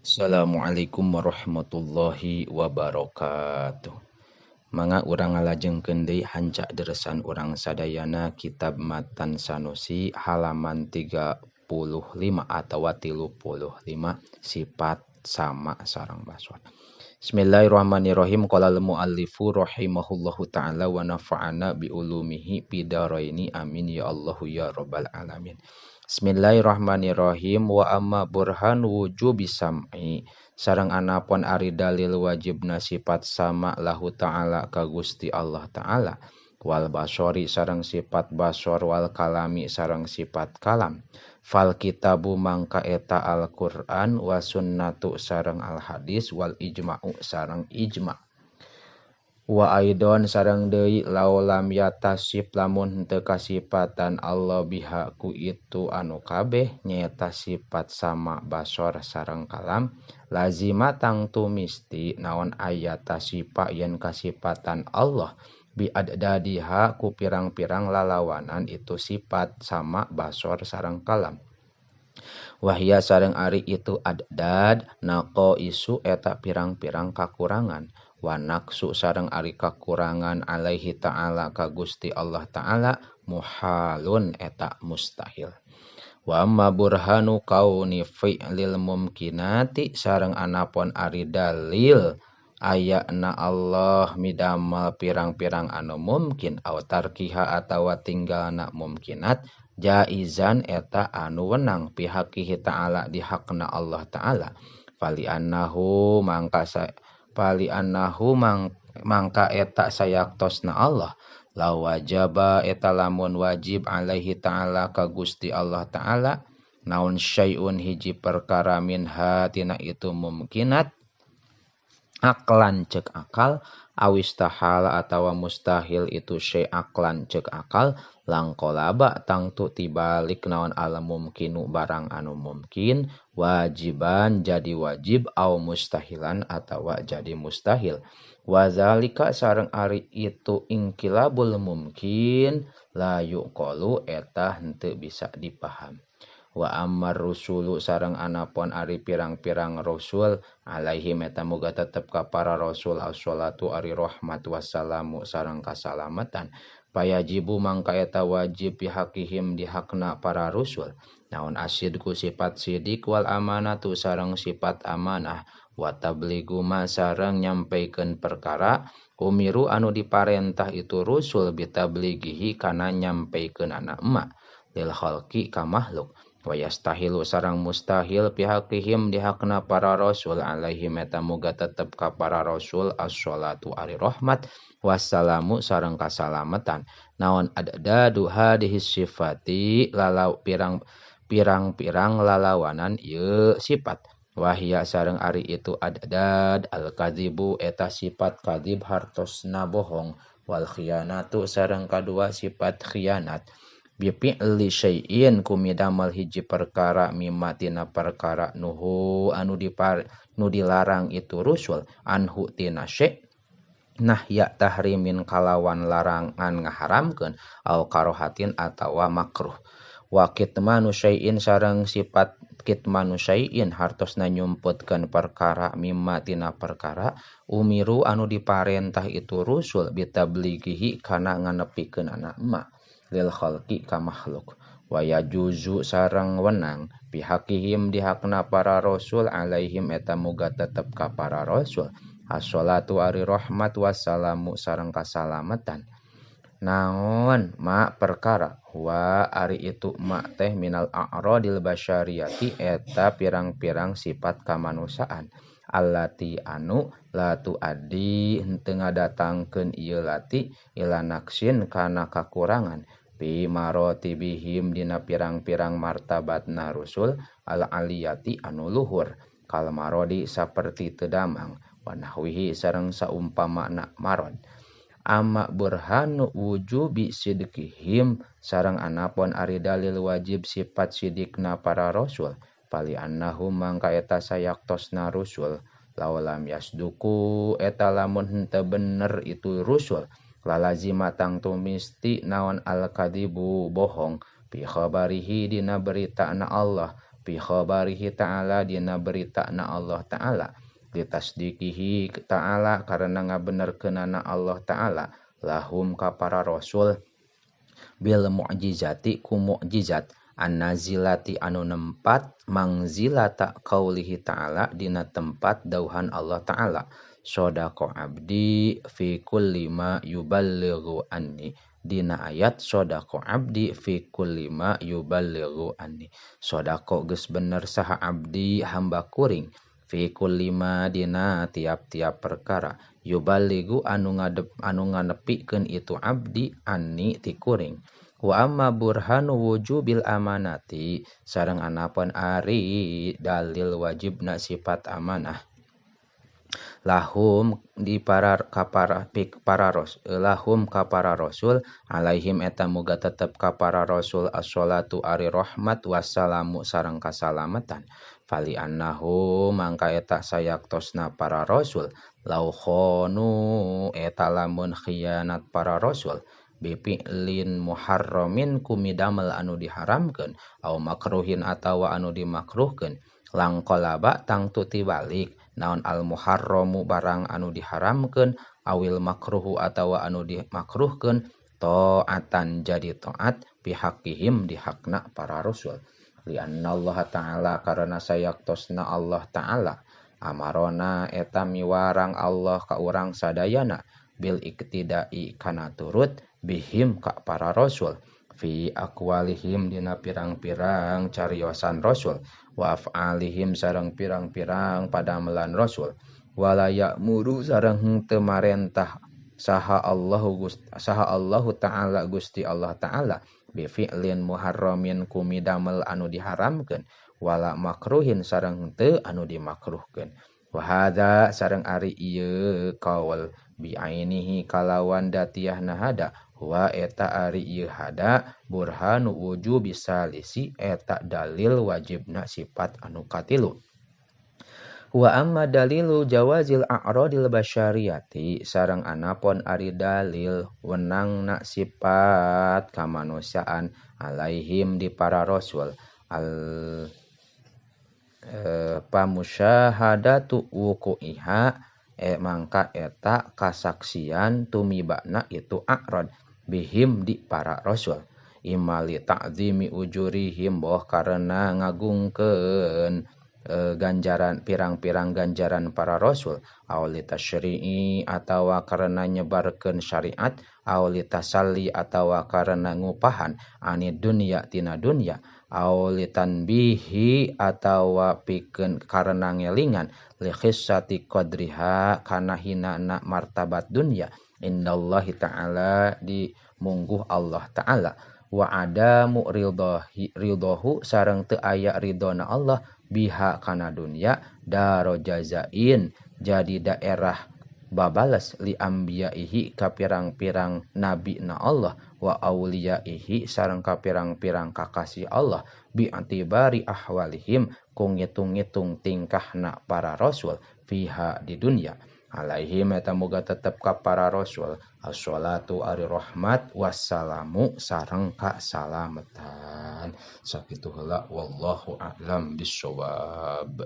Assalamualaikum warahmatullahi wabarakatuh. Mangga urang ngalajengkeun deui hanca deresan urang sadayana kitab Matan Sanusi halaman 35 atawa 35 sifat sama sareng basor. Bismillahirrahmanirrahim. Qala al-muallifu rahimahullahu taala wa nafa'ana bi ulumihi bidaraini amin ya Allahu ya rabbal alamin. Bismillahirrahmanirrahim. Wa amma burhan wujubi sam'i sareng anapun ari dalil wajibna sifat sama lahu ta'ala ka Gusti Allah ta'ala wal basori sareng sifat basor wal kalami sareng sifat kalam fal kitabu mangka eta Al-Qur'an wa sunnatu sareng al hadis wal ijma'u sareng ijma' wa aidon sareng deui laulam yatasif lamun henteu kasipatan Allah biha ku itu anu kabeh nyaeta sifat sama basor sareng kalam lazima tangtu misti naon ayat tasifa yen kasipatan Allah bi addadiha ku pirang-pirang lalawanan itu sifat sama basor sareng kalam wahya sareng ari itu addad naqaisu eta pirang-pirang kakurangan wa naqsu sareng ari kakurangan alaihi ta'ala ka Gusti Allah ta'ala muhalun eta mustahil wa amma burhanu kauni fi'lil mumkinati sareng anapun ari dalil ayana Allah midamal pirang-pirang anu mungkin aw tarkiha atawa tinggalna mumkinat jaizan eta anu wenang pihakihi ta'ala dihakna Allah ta'ala fali annahu mangka pali annahu mangka eta sayaktosna Allah la wajaba eta lamun wajib alaihi ta'ala ka Gusti Allah ta'ala naon syai'un hiji perkara minha tina itu mumkinat aklan cek akal awistahala atawa mustahil itu syai aklan cek akal langkolaba tangtu tibalik naon al mumkinu barang anu mungkin wajiban jadi wajib au mustahilan atawa jadi mustahil wazalika sareng ari itu ingkilabul mumkin la yuqalu eta henteu bisa dipaham wa ammar rusulu sareng anapun ari pirang-pirang rasul alaihi eta muga tetep ka para rasul assalatu ari rahmat wassalamu sareng kasalamatan payajibu mangka eta wajib pihakihim dihakna para rasul naon asidku sifat sidik wal amanatu sareng sifat amanah wa tabligu ma sareng nyampaikeun perkara umiru anu diparentah itu rusul bitablighihi kana nyampaikeun anak emak lil khalqi ka makhluk wa yastahilu sareng mustahil pihakihim dihakna para rasul alaihim eta muga tetep ka para rasul assalatu ari rahmat wassalamu sareng kasalamatan naon addadu hadhihi sifati lalau pirang-pirang lalawanan ieu sifat wahia sareng ari itu addad al-kadzibu eta sifat kadzib hartosna bohong wal khianatu sareng kadua sifat khianat bifi'li syai'in kumidamal hiji perkara mimma tina perkara nuhu anu nu dilarang itu rusul anhu tina syai' nahya tahrimin kalawan larangan ngaharamkeun au karohatin atawa makruh wa kitmanu syai'in sareng sifat kitmanu syai'in hartosna nyumputkeun perkara mimma tina perkara umiru anu diparentah itu rusul bitablighihi kana nganepikeun anak emak lil khalqi ka makhluk wa yajuzu sareng wenang pihakihim dihakna para rasul alaihim eta muga tetep ka para rasul assalatu ari rahmat wassalamu sareng kasalamatan naon ma perkara wa ari itu ma teh minal a'radil basyariyati eta pirang-pirang sifat kamanusiaan allati anu la tuaddi henteu ngadatangkeun ieu lati ila naqsin kana kakurangan fi marotibihim dina pirang-pirang martabatna rusul al aliyati anu luhur kal marodi saperti teu damang wa nahwihi sareng saumpamana marod amma burhanu wujubi sidqihim sareng anapun ari dalil wajib sifat sidikna para rasul pali annahum mangka eta sayaktosna rusul laulam yasduku eta lamun henteu bener itu rusul lalazima tangtu misti naon al-kadzibu bohong fi khabarihi dina beritana Allah Fi khabarihi ta'ala dina beritana Allah ta'ala litasdiqihi ta'ala karena ngabenerkeunana Allah ta'ala lahum ka para rasul bil mu'jizati ku mu'jizat an-nazilati anu nempat mangzilata qaulihi ta'ala dina tempat dauhan Allah ta'ala sadaqa abdi fi kulli ma yuballighu anni dina ayat sadaqa abdi fi kulli ma yuballighu anni sadaqa geus bener saha abdi hamba kuring fi kulli ma dina tiap-tiap perkara yuballighu anu ngadep anu nganepikeun itu abdi anni ti kuring. Wa amma burhanu wujubil amanati sareng anapun ari dalil wajibna sifat amanah lahum di para kapara pik para ros lahum ka para rasul alaihim eta muga tetep ka para rasul as-sholatu ari rahmat wassalamu sareng kasalamatan fali annahu mangka eta sayaktosna para rasul lau khonu eta lamun khianat para rasul bifi'lin muharramin kumidamel anu diharamkeun au makruhin atawa anu dimakruhkeun langqalaba tangtu tibalik naon al muharramu barang anu diharamkeun awil makruhu atawa anu dimakruhkeun taatan jadi taat pihakihim dihakna para rasul li'anna Allah ta'ala karena sayaktosna Allah ta'ala amarona eta miwarang Allah ka urang sadayana bil iktidai kana turut bihim ka para rasul fi aqwalihim dina pirang-pirang cariosan rasul wa af'alihim sareng pirang-pirang padamelan rasul wala ya'muru sareng henteu marentah saha Allahu saha Allahu ta'ala Gusti Allah ta'ala bi fi'lin muharramin kumidamel anu diharamkeun wala makruhin sareng henteu anu dimakruhkeun wa hadza sareng ari ieu qaul bi ainihi kalawan datiahna hada wa eta ari ieu hada burhanu wujubi salisi eta dalil wajibna sifat anu katilu. Wa amma dalilu jawazil a'radil basyariyati sareng anapun ari dalil wenangna sifat kamanusiaan alaihim di para rasul al pamusyahadatu wuku'iha mangka eta kasaksian tumibana itu a'rad bihim di para rasul imali ta'zimi ujurihim boh karena ngagungkeun ganjaran pirang-pirang ganjaran para rasul aw litasyri'i atawa karena nyebarkeun syariat aw litasalli atawa karena ngupahan ani dunya tina dunya aw litanbihi atawa pikeun karena ngelingan li khissati qadriha kana hinana martabat dunya indallahi ta'ala di mungguh Allah ta'ala wa adamu ridhahu sareng teu aya ridhona Allah biha kana dunya daro jazain jadi daerah babales li ambiyaihi ka pirang-pirang nabi na Allah wa auliyaihi sareng ka pirang-pirang kakasih Allah bi antibari ahwalihim ku ngitung-ngitung tingkahna para rasul fiha di dunya alaihim eta moga tetep ka para rasul as-sholatu ari rahmat wassalamu sareng kasalamatan. Sakitu heula wallahu a'lam bissawab.